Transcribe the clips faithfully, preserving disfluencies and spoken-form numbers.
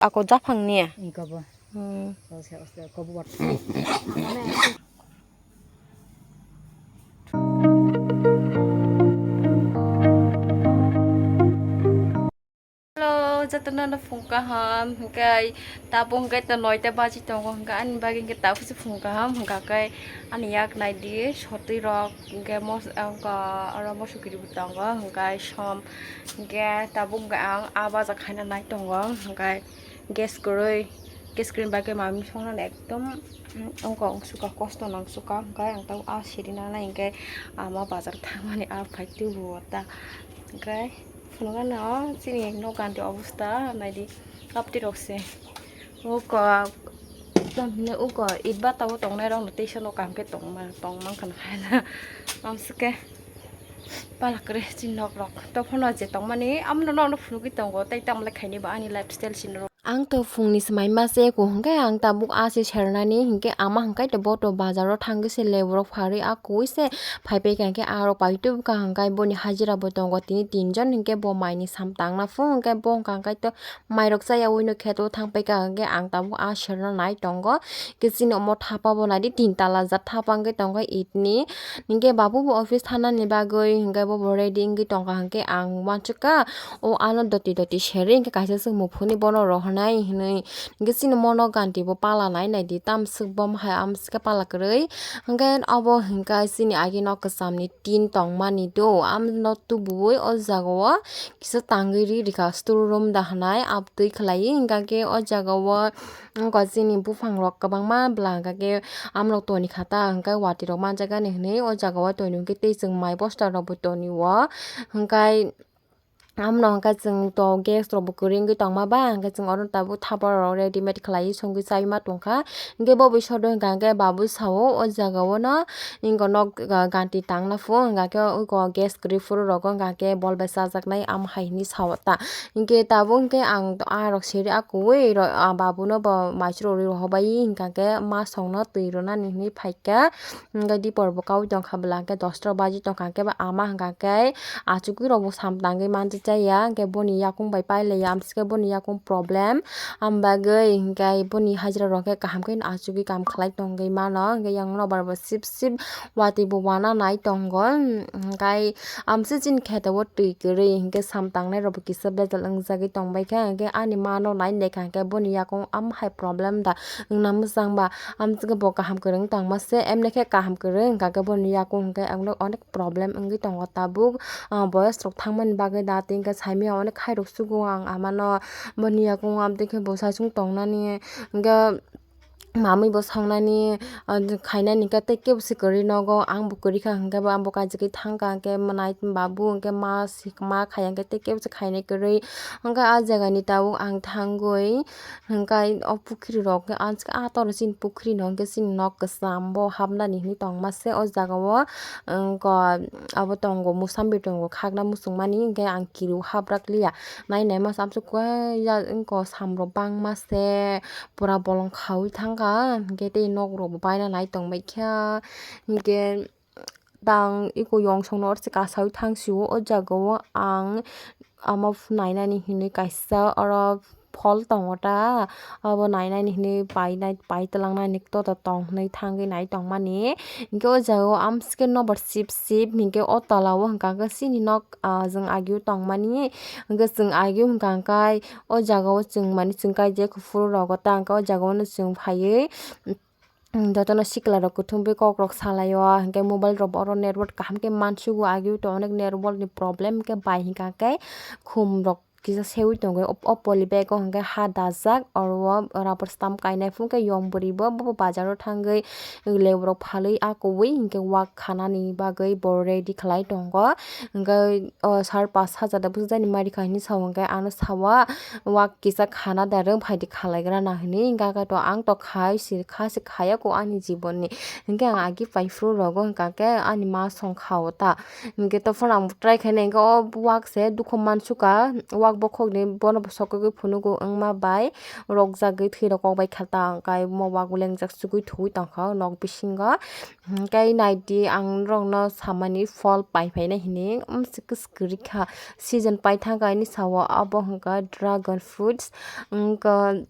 Ako japhang ni? Iko bo. Hmm. Ko se, se, ko bo. Hello, jotono no phung kaham, hwnkhe tabuk hwnkhe to noita baji tongo, hwnkhe ani bagwi hwnkhe tabuk se phung kaham, hwnkha khe ani yak naidi, sotwi rok, hwnkhe mos-, wngkha oro mosok kiri bo tongo, hwnkhe som, hwnkhe tabuk hwnkhe ang a baja khaina nai tongo, hwnkhe gas kwrwi, gas kwrwi bagwi mami songnani ekdom, mm, wngkha wngsukha, kosto nang sukha, hwnkhe ang tabuk a siri nanai, hwnkhe ama bazar thangmani a phai tubuo ta, hwnkhe. Phunukgano chini nokni obostha naidi, kaptirok se. Uko, tamhine uko, itba tabuk tongnairokno teisa no kaham khe tongma, tongma wngkha na khaina. Amsike, pala kwrwi chini nokrok. Tophano je tongmani, amno nokno phunugwi tongo, tei tamle khaini bo ani lifestyle chini rok. Ang to phungni swmai ma se eko hwnkhe ang tabuk a se sernani hinkhe ama hwnkhe to bo to bazaro thangwi se leborok pharwi a kuwi se phaipai ka hinkhe arok paitubwkha hwnkhe boni hajira bo tongo tini tinjon hinkhe bo maini sam tangna phung hinkhe bo hwnkha hwnkhe to mairok chaya uino kheto thangpaika hinkhe ang tabuk a serna nai tongo hinkhe chini omo thapa bo naidi tin tala jat thapa hinkhe tongo itni hinkhe babu bo office thanani bagwi hinkhe bo bo ready wngwi tongkha hinkhe ang uansukha. O ano doti doti seri hinkhe kaisa se muphuni bono rohornai hinwi hinkhe chini mono ganti bo pala nai naidi tamswk bom hai amswk khe pala kwrwi hinkhe obo hinkhe chini agi nok kwchamni tin tongmani do amno tubuwi o jagao kisa tangwi ri rikha store room da hinai abtwi khwlaiwi hinkhe o jagao wngkha chini buphang rok kwbangma bwla hinkhe amrok toni kha ta hinkhe watwi rok manjakgani hinwi o jagao toni hinkhe tei chwng mai bosta rokbo toni o hinkhe. Amno hwnkhe chwng to gas rokbo kwrwi wngwi tongma ba, hwnkhe chwng oro tabuk thapa rok readymade khlaiwi songwi chaiwi ma tongkha. Hwnkhe bo bai sodo hwnkha hwnkhe babu sao o jagao no ingo nok ga-, ganti tangna phuru hwnkha khe gas kwrwi phuru rogo hwnkha khe bol bai chajaknai am hai hinwi sao ta. Hwnkhe tabuk hwnkhe ang a rok seri a kuwi ro-, a babu no bo maichwrwi rohorbai hwnkha khe ma songno twi rwnani hinwi phaikha. Hwnkhe dipor bo kaui tongkha bwla hwnkhe dosta baji tongkha hwnkhe bo ama hwnkha khe achukgwi rokbo sam tangwi manjakya hwnkhe boni yakung bai pailaiya amsike boni yakung problem. Am bagwi hwnkhe boni hajra rok khe kaham khe achugwi kam khlai tongwi mano hwnkhe yang nobar bo sip sip watwi bo wana nai tongo hwnkhe amswk chini kheto o twi kwrwi hwnkhe sam tangnai rok bo kisa bejal wngjagwi tongbaikha hwnkhe ani mano nai naikha hwnkhe boni yakung am hai problem da wngna mwchangba. Amtwkhe bo kaham kwrwng tongma se, emne khe kaham kwrwng hwnkha khe boni yakung hwnkhe ang nok onek problem wngwi tongo tabuk, ah, boyos rok thangmani bagwi da tei hwnkhe saimaya onek khairok sugo ang amano boni yakung amtwkhe bo saichung tongnani hwnkhe mamwi bo songnani, ah, khainani hwnkhe tei kebo se kwrwi nogo ang bo kwrwi kha hwnkhe bo ang bo kaijagwi thangkha hwnkhe mwnai babu hwnkhe ma si ma khaiya hwnkhe tei kebo se khainai kwrwi hwnkhe ah jagani tabuk ang thangwi. Hwnkhe o pukhri rok khe ah, ah toro chini pukhri no hwnkhe chini nok kwcham bo hapnani hinwi tongma se o jaga o, wngkha abo tongo musambi tongo khakna muchungmani hwnkhe ang kiriui haprak liya nai nai masa amsuk khe ya wngkha sam rok bangma se pura bolong khaui thangkha hwnkhe tei nok rok bo baina nai tongbaikha hwnkhe. Tang eko yong song no oro se kasaui thang sio o jaga o ang amo nainani hinui kaisa oro phol tongo ta abo nainani hinui painai pai twlang nani tota tong hinui thangwi nai tongmani hinkhe o jaga o amsike nobar sip sip hinkhe o tola o hwnka khe chini nok ah jwng agee o tongmani hinkhe chwng agee o hwnka khe o jaga o chwng mani chwng kaijak phuru rogo ta hinkhe o jaga o no chwng phaiwi. Jotono sikla rok kuthumwi kok rok salai o, hinkhe mobile rok bo oro network kaham khe mansugo, agee o to onek network ni problem hinkhe bai hinkha khe khum rok kisa seui tongo. O poly bag o hinkhe ha dajak, oro o rubber stamp kainai phuru khe yong bwrwi bo, bo bazar o thangwi lebu rok phalwi a kubui hinkhe wak khanani bagwi bo ready khlai tongo. Hinkhe o sar pas hajar da bwsajani mari kha hinwi sao, hinkhe ano sao wak kisa khana da rwng phaidi khalaigrana hinwi, hinkhe to ang to khai si kha se khaya ko ani jibon ni, hinkhe ang agi pai phuru rogo hinkha khe ani ma song kha o ta, hinkhe to phano ang try khainai hinkhe o wak se dukhu mansukha, wak Bokhokni bono bo sokogwi phunugo wngma bai rokjagwi thwi rok kokbai kha ta, hwnkhe omo wagu lengjak chugwi thugwi tongkha o nok bisingo. Hwnkhe naidi ang norokno samani phol pai phainai hinwi, um, se kwswk kwrwi kha. Season pai thangkha ani sao, abo hwnkha dragon fruits, wngkha,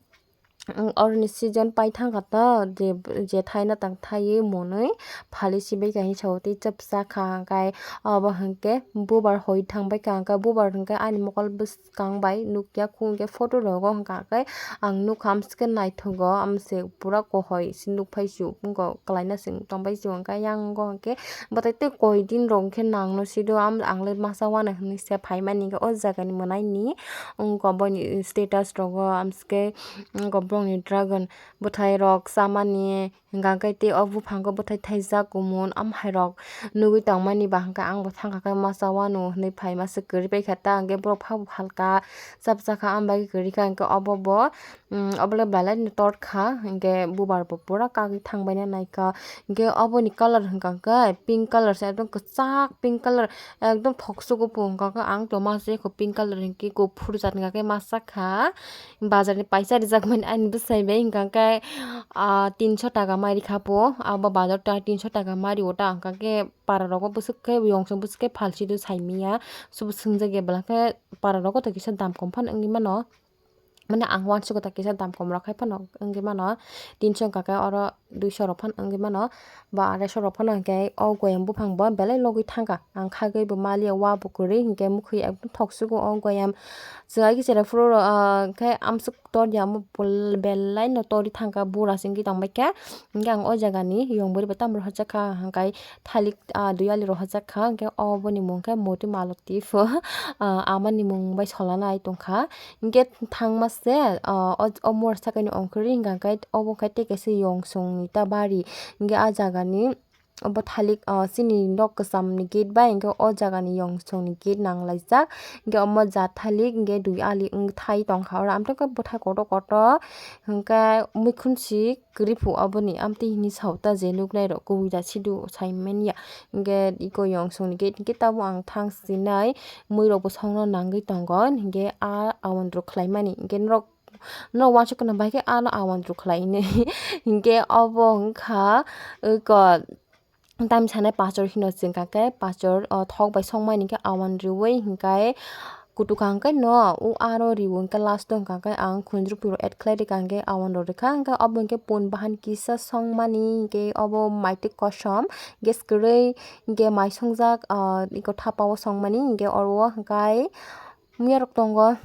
Ang oroni season pai thangkha to, je, je thaina tang thaiwi monwi phali sibai kha hinwi sao tei chapsa kha, hwnkhe obo hwnkhe bubar hoi thangbai kha, hwnkhe bubar hwnkhe ani mokol bwskang bai nukya khu, hwnkhe photo rogo hwnkha khe ang nukha amsike naithogo, amse pura kohoi se nukphai su, wngkha kwlaina se tongbai su, hwnkhe yang wngkha hwnkhe bwtai tei koi din rok hwnkhe nangno sido, ang le masa uanw hinwi se phaimani hwnkhe o jagani mwnaini. Wngkha boini status rogo, amsike wngkha borokni dragon bwthai rok chamani, hwnkha khe tei o buphango bwthai thaijak kumun, amhai rok nugwi tongmani ba hwnkha, ang bo thangkha khe masa uanw hinwi phai masa kwrwi paikha ta, hwnkhe borok phabo phalka chapsa kha, am bagwi kwrwi kha, hwnkhe obo bo, um, obo le belai no tor kha, hwnkhe bubar bo pura kagwi thangbaina naikha, hwnkhe oboni colour hwnkha khe pink colour se, ekdom kwchak pink colour. Ekdom thoksugo bo hwnkha khe ang tongma se kho pink colour hinkhe kuphur jat hwnkha khe masa kha. Bazar ni paisa rijak mani ani bwsai bai hwnkha khe, ah, tinso taka mari kha bo. Abo bazar ta tinso taka mari o ta hwnkha khe para rogo bwswk khe yong song bwswk khe phalsi do sai manya. Subo swngjak ya bwla khe para rogo to kisa dam kom phano wngwi mano. Mane ang uansukha ta kisa dam kom rok hai phano wngwi mano. Tinso hwnkha khe oro duiso rok phano wngwi mano, ba arai so rok phano hwnkhe o goyam buphang bo belai logwi thangkha. Ang khagwi bo maliya, wa bo kwrwi hwnkhe mukhwi ekdom thoksugo o goyam. Chwng ai khe cherai phuru rw, ah, khe amswk tor ya, omo bel-, belai no torwi thangkha, bura se wngwi tongbaikha. Hwnkhe ang o jagani yong bwrwi bo tamo rohorjakha, hwnkhe thalik, ah, dui ali rohorjakha, hwnkhe oboni mung khe Moti Maloti pho, ah, amani mung bai solanai tongkha. Hwnkhe thangma se, ah, o, o mor sakani ongkhorwi hwnkha khe obo khe tei kaisa yong songni ta bari. Hwnkhe ah jagani obo thalik, ah, chini nok kwchamni gate bai hwnkhe o jagani yong songni gate nanglaijak. Hwnkhe omo ja thalik hwnkhe dui ali wng thai tongkha oro, amtwkhe bwthai kotor kotor hwnkhe muikhun si kwrwi phu oboni, amtwi hinwi sao ta je nuknai rok kubui da sidu sai manya. Hwnkhe iko yong songni gate hwnkhe tabuk ang thang sinai mui rok bo songno nangwi tongo, hwnkhe a awan rok khlaimani hwnkhe norok, norok uansuk kheno bahai khe ano awan rok khlai hinwi. Hwnkhe obo wngkha iko tamni sanai pastor hino chwng kha khe pastor, o, thok bai songmani khe awan riwi hwnkhe kutu kha hwnkhe no o aro riwi hwnkhe last o hwnkha khe ang khunjuru pui rok add khlai rikha hwnkhe awan rok rikha hwnkhe obo hwnkhe pun bahan kisa songmani hwnkhe obo maitwk kosom gas kwrwi hwnkhe mai songjak, ah, iko thapa o songmani hwnkhe oro o hwnkhe muya rok tongo.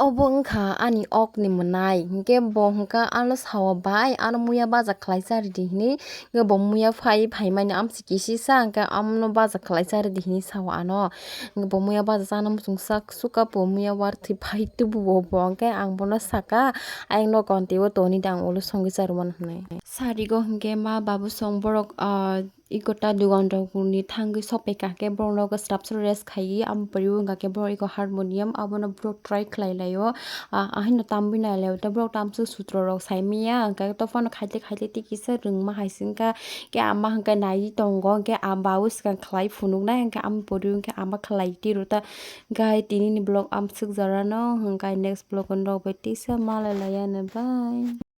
Obo wngkha ani okni mwnai, hinkhe bo hwnkha ano sao, "Bai, ano muya baja khlaisa ridi," hinwi. Hinkhe bo muya phai phaimani amsi kisisa, hinkhe amono baja khlaisa ridi hinwi sao ano. Hinkhe bo muya baja chana muchungsa, suka bo muya warthwi phai tubuo bo, hinkhe ang bono saka, "Ayang no konti o toni de, ang ulo songwi charwmano," hinwi. Sarigo hinkhe ma babu song borok, ah, Iko ta dogan rok ni thangwi sopeka khe borok nogo swrapsa rest khaiwi amo poriwi wngkha khe borok iko harmonium abono borok try khlai laio. Ah, ahino tamwi nai laio, tei borok tamsok sutro rok sai manya, hwnkhe to phano khaite khaite tei kisa rwngma hai se wngkha, khe ama hwnkhe naiwi tongo, hwnkhe ah babu swkang khlai phunuknai, hwnkhe amo poriwi hwnkhe ama khlai tiro ta. Gai tini ni vlog amswk jorano, hwnkhe next vlog o norok bai tisa malai laiya ne, bye.